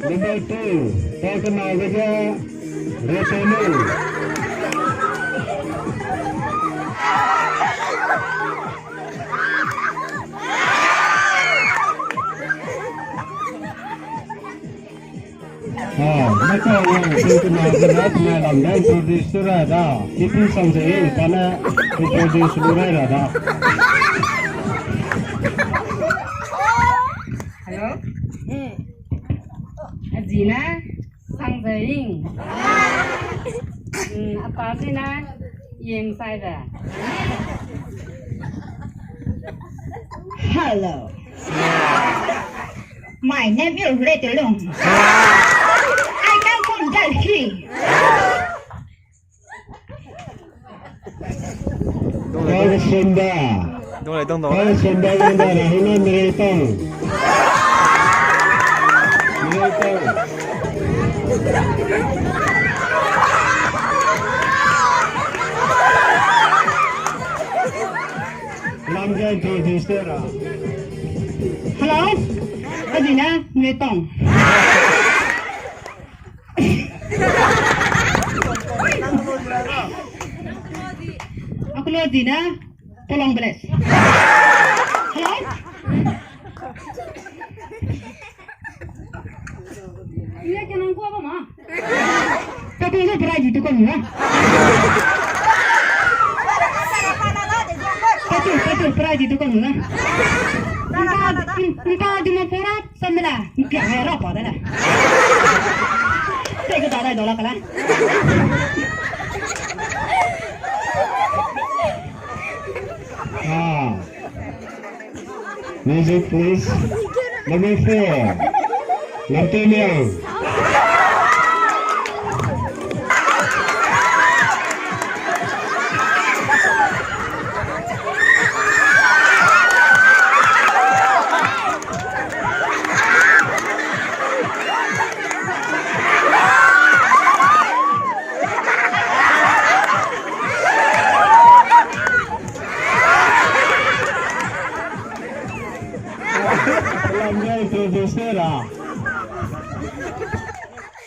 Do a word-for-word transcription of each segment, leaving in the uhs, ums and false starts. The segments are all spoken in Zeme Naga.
Number two, Takenagege Retonu. Ah, maka wang, Takenagege Retonu lam dan produce ra da. Tipi sang ze, tane produce lu ra da. Hello? Azine, Sangzeying. Mm, apa zine, Yemsaibe. Hello. My name is Retelung. I come from Delhi. Dong le, dong. Dong le, dong, dong. Dong le, dong, dong. Rahina Mereitong. Mereitong. Lamjai Producer. Hello. Azine, Mereitong. Akulo dina, Tolong Beles. Hello? Iya, kenang kua ba ma? Patu, patu, prai di tukang na. Patu, patu, prai di tukang na. Nta, nta di mo pura. Samela, ntia hai ra pa da la. Te ke da dai do la kala. Ah. Music, please. Number four. Lamteliang.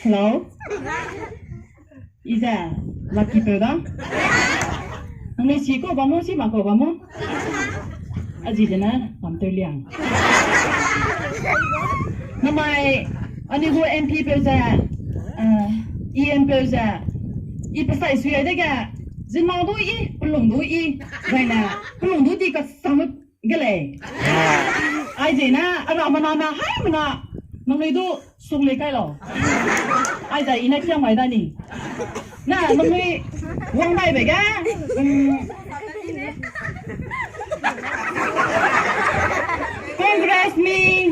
Hello. Ize, Lucky peu da. Nangnui si kau ba mu, si ma kau ba mu. Azi dene, Lamteliang. Namai, anui gu M P peu ze, eh, E M peu ze, i pesai sui ai dege, zinma du i, pelung du i, zaine, pelung du di kasang ge lei. Ai zene, ara mana na, hai mana, nangnui du, sung lei kai lau. Ai zai i ne kiam mai da ni. Na, nangnui wang dai be ge, um, Congress mi,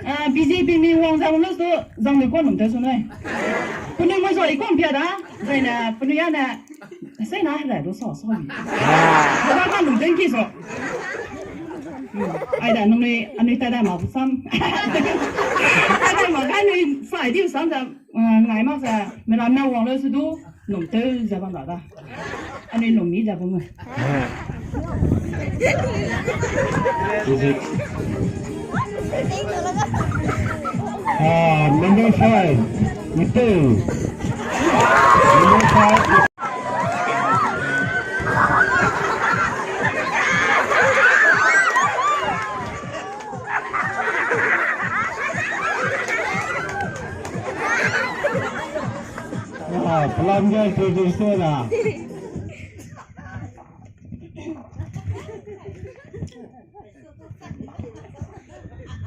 ah, B J P mi wang zang lu su, zang lu kon num te su nui. Penui mo zoi kon pia da, zai ne, penui ya ne, Sei na hera du sa sa ni. Ba ka nung deng ki so. Hmm. Ai da nung ni anui ta da ma sam. Ta da ma ka nui sai di sam da, eh, ngai ma sa, mera na wang le su du, nung te za bang da da. Anui nung mi za bang mo. Ah, number five, Ipeu. Number five. Ah, pelam ge introduce tew na.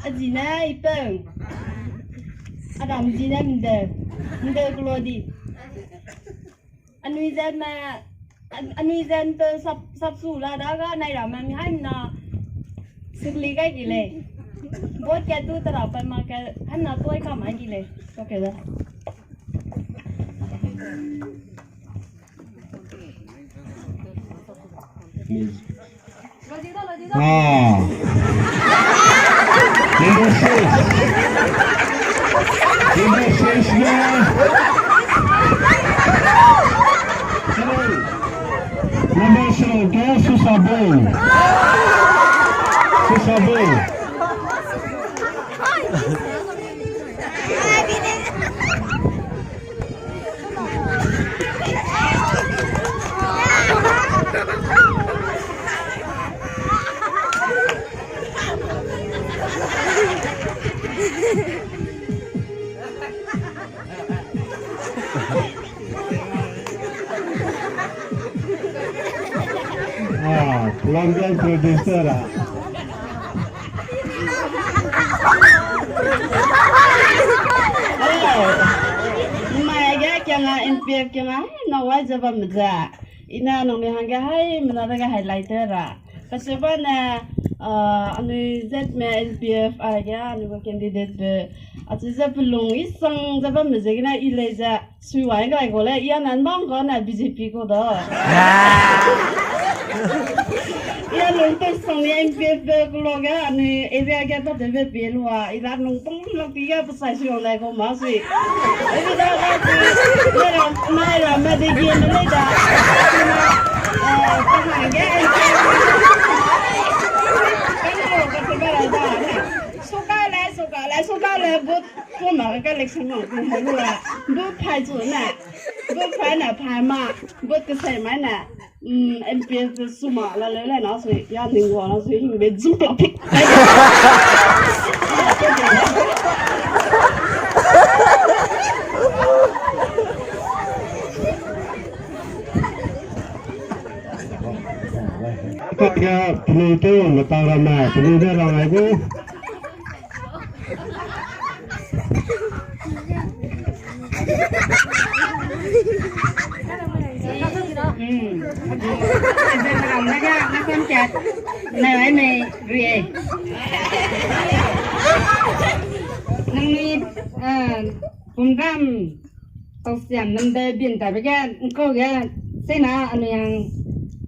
Azi ne Ipeu. Adam zi ne Mdeu. Mdeu Kelodi. Anui zat me, an-, anui zat pe sap, sap su la da ga nai ra me mi hai na sikli gai gi lei. Bot ke tu tara pe ma ke hai na toi ka mai gi lei. Okay da. Ah. Number six. Number six, yeah. Number seven, Susabo. Susabo. Hangge introduce ra. Mai ge kianga N P F kianga, na wai ze bam ze. Ina nang ni hangge hai, mena dage hai lai te ra. Kacheubane, ah, anui zet me N P F aige, anui gu candidate be. Achi ze pelung isang ze bam ze gene i lei ze. Sui wai gai gu le, i a nan bam ga ne B J P gu da. I a lung tau sang ni N P F be kulo ga, anui area ga ta de be pe lua, i la lung tau lak pi ga pesai sui wang lai gu ma sui. Ebi da ga sui, mera, mera me de ge me le da. Eh, pa hangge N P F. Kan lo ka se ga la da ne. Suka le, suka le, suka le, but Kona ka election ma, kona lua. Bu phai zu ne. Bu phai ne, phai ma. Bu kesai mai ne. Mm, M P F suma la leu le na sui, ya ning wa na sui, hing be zum pla pik. Ka ya, penu tu, mata rama, penu de rama gu. Nangni, eh, pumram, tausiam nambe bin tabe ge, nkau ge, sena anui hang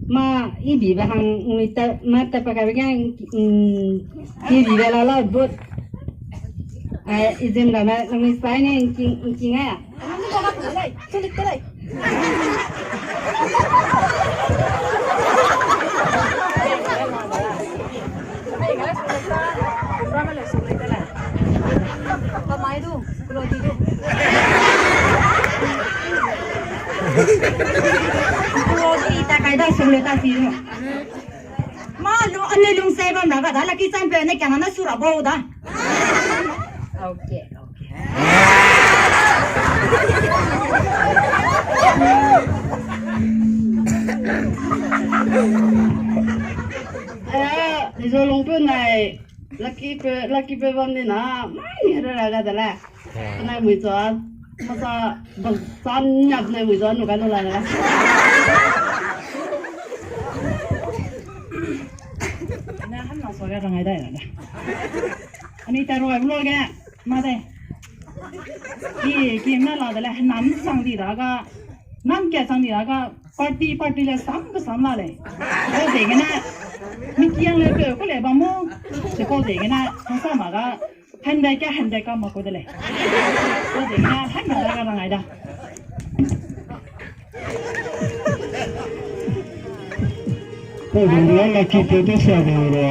ma ibi be hang ngui ta, ma ta pa ka be ge, mm, ibi be la la but. Ai, izin da na, ngui sai ne, nking, nking ai. Ma lu, ane lung se bam ra ga da, lucky champion ne kena na sura bo da. Okay, okay. Eh, izo lungpeu nai, lucky pe, lucky pe bam di na, mai ni ra ra ga da le. Penai mui chua, masa, bang, sa niak penai mui chua, nu kai lu la da le. Na han na so ga rangai da le. Ani ta roi vlog ge, ma de. Ki, ki na la de le, nam sang di da ga, nam ke sang di da ga, party, party le sam ke sam la le. Ko de gene, mi kiang le pe ko le ba mo, se ko de gene, sa ma ga, hande ke, hande ka ma ko de le. Ko de gene, hande da ga rangai da. Ko dong la la ki te te sia dong la.